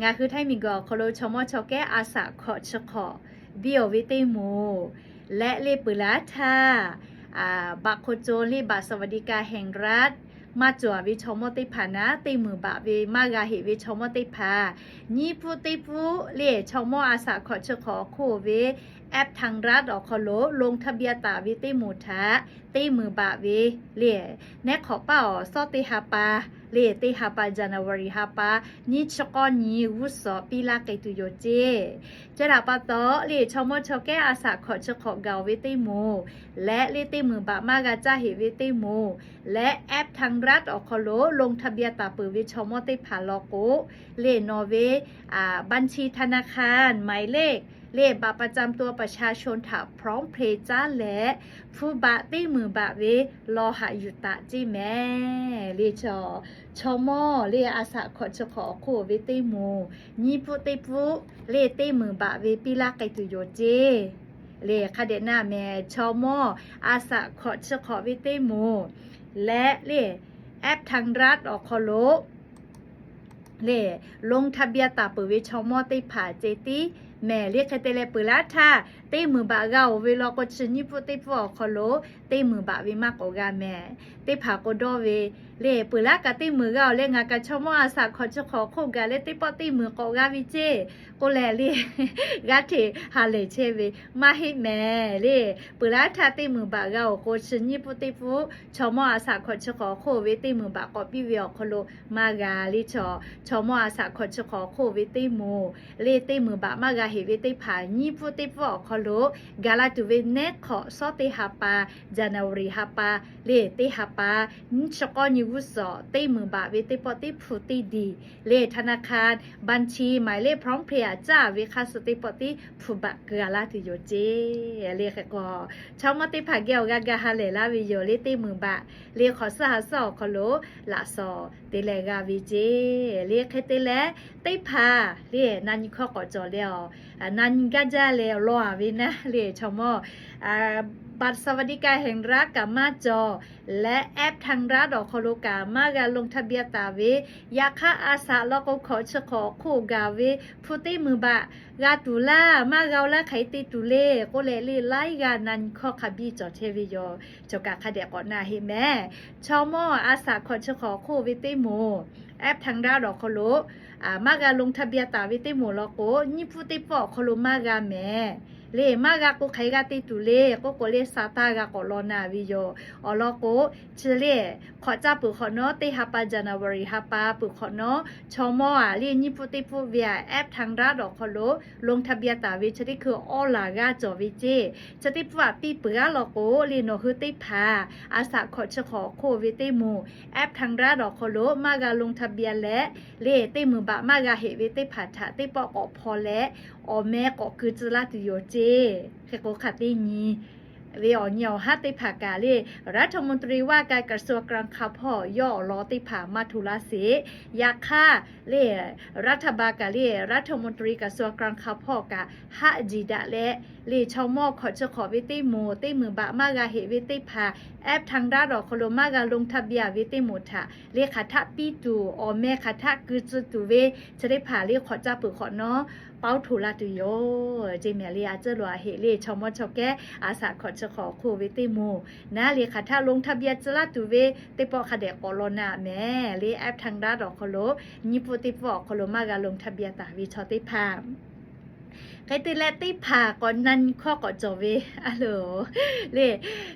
Ngaˬ hui ไทย miˬguiˬ awˬ hk'aw lo chaw mawˇ chaw kehˉ a shaꞈ hkawꞈ chi hk'awꞈ biˇ-oˬ ve teˇ moˍ leh le peuˬ laˇ htaˇ, บัตรคนจน le บัตรสวัสดิการแห่งรัฐ maˇ cawˬ ve chaw mawˇ teˇ hpaˍ naˉ, teˇ meunˍ baꞈ ve maˇ g'a heꞈ ve chaw mawˇ teˇ hpaˍ, nyiˇ pfuhˆ teˇ pfuhˆ le chaw mawˇ a shaꞈ hkawꞈ chi hk'awꞈ awˬ hk'oˆ ve แอปทางรัฐ awˬ hk'aw lo ลงทะเบียน taˍ ve teˇ moˍ htaꞈ teˇ meunˍ baꞈ ve le, neˉ hk'awꞈ paˇ awˬ suhˉ teˇ ha pa le, teˇ ha pa January ha pa nyiˇ chi k'awˇ nyi g'uˇ suhˍ piˇ laˇ k'ai tuˬ yoˬ ceˇ. Chi htaꞈ pa taw le chaw mawˇ chaw kehˉ a shaꞈ hkawꞈ chi hk'awꞈ gaˬ-oˬ ve teˇ moˍ leh le teˇ meunˍ baꞈ maˇ g'a caˇ heꞈ ve teˇ moˍ leh แอปทางรัฐ awˬ hk'aw lo ลงทะเบียน taˍ peuˬ ve chaw mawˇ teˇ hpaˍ law k'o le nawˬ ve บัญชีธนาคาร หมายเลข le บัตรประจำตัวประชาชน htaꞈ พร้อมเพย์ caˉ leh hpu baꞈ teˇ meunˍ baꞈ ve law haꞈ yuˬ taꞈ ceˇ mehˍ le. Chaw mawˇ le a shaꞈ hkawꞈ chi hk'awꞈ awˬ hk'oˆ ve teˇ moˍ, nyiˇ pfuhˆ teˇ pfuhˆ le teˇ meunˍ baꞈ ve piˇ laˇ k'ai tuˬ yoˬ ceˇ. Le hk'a dehꞈ na mehˍ, chaw mawˇ a shaꞈ hkawꞈ chi hk'awꞈ ve teˇ moˍ leh le แอปทางรัฐ awˬ hk'aw lo le ลงทะเบียน taˍ peuˬ ve chaw mawˇ teˇ hpaˍ ceh tiˉ mehˍ le. Hk'e te leh peuˬ laˇ htaˇ teˇ meunˍ baꞈ g'a-oˬ ve law k'o, chi nyiˇ pfuhˆ teˇ pfuhˆ awˬ hk'aw lo teˇ meunˍ baꞈ ve maˇ k'awꞈ g'a mehˍ. Teˇ hpaˍ k'o dawˇ ve le peuˬ laˇ kaꞈ teˇ meunˍ g'a-oˬ leh, ngaˬ kaꞈ chaw mawˇ a shaꞈ hkawꞈ chi hk'awꞈ hk'oˆ gaˬ leh teˇ pawˆ teˇ meunˍ k'awꞈ g'a ve ceˇ k'oˆ leh le g'aˇ hteꞈ ha lehˬ chehˇ ve maˇ heˆ mehˍ le. Peuˬ laˇ htaˇ teˇ meunˍ baꞈ g'a-oˬ k'o, chi nyiˇ pfuhˆ teˇ pfuhˆ chaw mawˇ a shaꞈ hkawꞈ chi hk'awꞈ hk'oˆ ve teˇ meunˍ baꞈ k'awꞈ piˇ ve awˬ hk'aw lo maˇ g'a le. Chaw, chaw mawˇ a shaꞈ hkawꞈ chi hk'awꞈ hk'oˆ ve teˇ moˍ le teˇ meunˍ baꞈ maˇ g'a heꞈ ve teˇ hpaˍ nyiˇ pfuhˆ teˇ pfuhˆ awˬ hk'aw lo gaˬ la tuˬ ve neˉ hk'awꞈ suhˉ teˇ ha pa January ha pa le teˇ ha pa nyiˇ chi k'awˇ nyi g'uˇ suhˍ teˇ meunˍ baꞈ ve teˇ pawˆ teˇ hpu teˇ diˬ le ธนาคาร บัญชี หมายเลข พร้อมเพย์ aꞈ caˇ ve hk'aˇ suh teˇ pawˆ teˇ hpu baꞈ gaˬ laˇ tuˬ yoˬ ceˇ. Le hk'e k'o chaw mawˇ teˇ hpaˍ geh awˬ g'a ga ha lehˬ laˇ ve yoˬ le. Teˇ meunˍ baꞈ le hk'awꞈ suhˉ ha suhˉ awˬ hk'aw lo laꞈ shawˍ te leh g'a ve ceˇ. Le hk'e te leh teˇ hpaˍ le na nyi hkawˇ k'awꞈ cawˬ leh awˬ, na nyi gaˇ jaˇ leh awˬ lawn-a ve naˉ le chaw mawˇ บัตรสวัสดิการแห่งรัฐ kaꞈ maˇ cawˬ leh แอปทางรัฐ awˬ hk'aw lo kaꞈ maˇ g'a ลงทะเบียน taˍ ve, yaꞈ hk'aˇ a shaꞈ law k'o hkawꞈ chi hk'awꞈ awˬ hk'oˆ gaˬ ve hpu teˇ meunˍ baꞈ g'a tuˬ laˇ, maˇ g'a-oˬ laˇ hk'aˬ hk'e te tuˬ le k'oˆ leh le laiˉ g'aˇ na nyi hkawˇ hk'a biˇ cawˬ chehˇ ve yoˬ. Chaw kaꞈ hk'a dehꞈ k'awꞈ na heˆ mehˍ. Chaw mawˇ a shaꞈ hkawꞈ chi hk'awꞈ hk'oˆ ve teˇ moˍ แอปทางรัฐ awˬ hk'aw lo maˇ g'a ลงทะเบียน taˍ ve teˇ moˍ law k'o, nyiˇ pfuhˆ teˇ pfuhˆ awˬ hk'aw lo maˇ g'a mehˍ le. Maˇ g'a k'o hk'aˬ hk'e g'a te tuˬ le k'oˆ k'o le, sa taˇ g'a k'awꞈ law na ve yoˬ. Awˬ lawn k'o, chi le hk'awꞈ caˇ peuˬ hk'awꞈ nawˉ teˇ ha pa January ha pa peuˬ hk'awꞈ nawˉ chaw mawˇ-a le nyiˇ pfuhˆ teˇ pfuhˆ ve-a แอปทางรัฐ awˬ hk'aw lo ลงทะเบียน taˍ ve chi teˇ hkui awˉ laˬ g'aˇ cawˬ ve ceˇ. Chi teˇ pfuhˆ-a piˇ peuˬ-a law k'o le nawˬ hui teˇ hpaˍ a shaꞈ hkawꞈ chi hk'awꞈ hk'oˆ ve teˇ moˍ แอปทางรัฐ awˬ hk'aw lo maˇ g'a ลงทะเบียน leh le teˇ meunˍ baꞈ maˇ g'a heꞈ ve teˇ hpaˍ htaꞈ teˇ pawˆ k'awꞈ hpaw leh awˬ meh k'awꞈ keu tcuh laˇ tuˬ yoˬ ceˇ. Hk'e k'o hk'aˬ teˇ nyi ve awˬ nyi awˬ haˉ teˇ hpaˍ kaꞈ le รัฐมนตรีว่าการกระทรวงการคลัง hpawˇ yawˇ awˬ lawn teˇ hpaˍ maˇ hto laˇ sheˍ. Yaꞈ hk'aˇ le รัฐบาล kaꞈ le รัฐมนตรีกระทรวงการคลัง hpawˇ kaꞈ haˆ jiˬ daꞈ leh le chaw mawˇ hkawꞈ chi hk'awꞈ ve teˇ moˍ, teˇ meunˍ baꞈ maˇ g'a heꞈ ve teˇ hpaˍ แอปทางรัฐ awˬ hk'aw lo maˇ g'a ลงทะเบียน ve teˇ moˍ htaꞈ le hk'aˬ htaˆ piˇ tuˬ, awˬ meh hk'aˬ htaˆ keu tcuh tuˬ ve chi teˇ hpaˍ le hk'awꞈ caˇ peuˬ hk'awꞈ nawˉ paoˉ hto laˇ tuˬ yoˬ ceˇ mehˍ le. A ciˉ lo-a heˆ le chaw mawˇ chaw kehˉ a shaꞈ hkawꞈ chi hk'awꞈ hk'oˆ ve teˇ moˍ naˉ le hk'aˬ htaˆ ลงทะเบียน tcuh laˇ tuˬ ve teˇ pawˆ hk'a dehꞈ k'awꞈ law na mehˍ le. แอปทางรัฐ awˬ hk'aw lo nyiˇ pfuhˆ teˇ pfuhˆ awˬ hk'aw lo maˇ g'a ลงทะเบียน taˍ ve chaw teˇ hpaˍ Hk'e te leh teˇ hpaˍ k'awꞈ na nyi hkawˇ k'awꞈ cawˬ ve a loˬ le.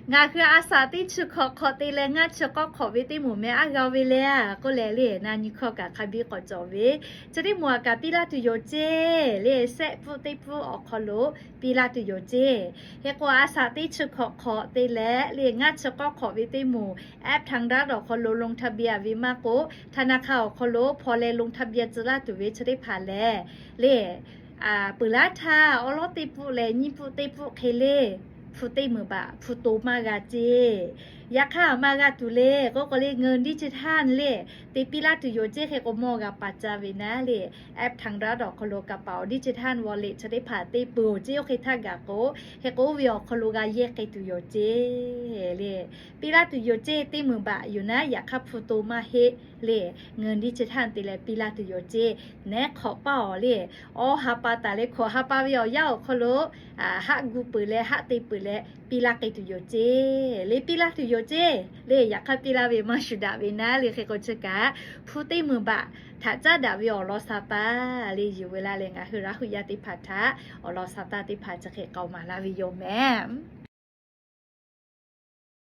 Ngaˬ hui a shaꞈ teˇ chi hkawꞈ hk'awꞈ te leh ngaˇ chi k'awˇ hk'awꞈ ve teˇ moˍ meh aˉ g'a ve le k'oˆ leh le na nyi hkawˇ kaꞈ hk'a biˇ k'awꞈ cawˬ ve. Chi teˇ moˍ-a kaꞈ piˇ laˇ tuˬ yoˬ ceˇ le. Sehˆ pfuhˆ teˇ pfuhˆ awˬ hk'aw lo piˇ laˇ tuˬ yoˬ ceˇ. Hk'e k'o a shaꞈ teˇ chi hkawꞈ hk'awꞈ te leh le ngaˇ chi k'awˇ hk'awꞈ ve teˇ moˍ แอปทางรัฐ awˬ hk'aw lo ลงทะเบียน ve maˇ k'o ธนาคาร awˬ hk'aw lo hpaw leh ลงทะเบียน tcuh laˇ tuˬ ve chi teˇ hpaˍ lehˬ le peuˬ laˇ htaˇ awˉ lawˉ teˇ pfuhˆ leh nyiˇ pfuhˆ teˇ pfuhˆ hk'e le hpu teˇ meunˍ baꞈ hpu to maˇ g'a ceˇ. Yaꞈ hk'aˇ aˬ ma g'a tuˬ le k'oˆ k'o le, เงินดิจิทัล le te piˇ laˇ tuˬ yoˬ ceˇ. Hk'e k'o mawˇ g'a pa caˇ ve naˉ le, app Thangradot awˬ hk'aw lo kaˍ paˍ awˬ ดิจิทัล wallet chi teˇ hpaˍ te peuˬ-oˬ ceˇ. Oˇ hk'e htaˇ gaˬ k'o, hk'e k'o oˇ ve awˬ hk'aw lo g'a yehˇ k'ai tuˬ yoˬ ceˇ le. Piˇ laˇ tuˬ yoˬ ceˇ, teˇ meunˍ baꞈ yoˬ naˉ, yaꞈ hk'aˇ hpu to maˇ heˆ le. เงินดิจิทัล te leh piˇ laˇ tuˬ yoˬ ceˇ. Nehˉ hk'awꞈ paˇ awˬ le, awˬ ha pa taˍ leh hkawꞈ ha pa ve awˬ yanˇ awˬ hk'aw lo haˆ gu peuˬ leh haˆ te peuˬ leh piˇ laˇ k'ai tuˬ yoˬ ceˇ. Le piˇ laˇ tuˬ yoˬ ceˇ le. Yaꞈ hk'aˇ piˇ laˇ ve maˇ shuˍ daꞈ ve naˉ le. Hk'e k'o chi kaꞈ hpu teˇ meunˍ baꞈ htaꞈ caˉ daꞈ ve awˬ lawn sa taˇ le yuˬ ve laˇ leh, ngaˬ hui Laˇ huˍ yaˇ teˇ hpaˍ htaꞈ awˬ lawn sa taˇ teˇ hpaˍ chi hk'e k'aoˍ maˍ laˇ ve yoˬ mehˍ.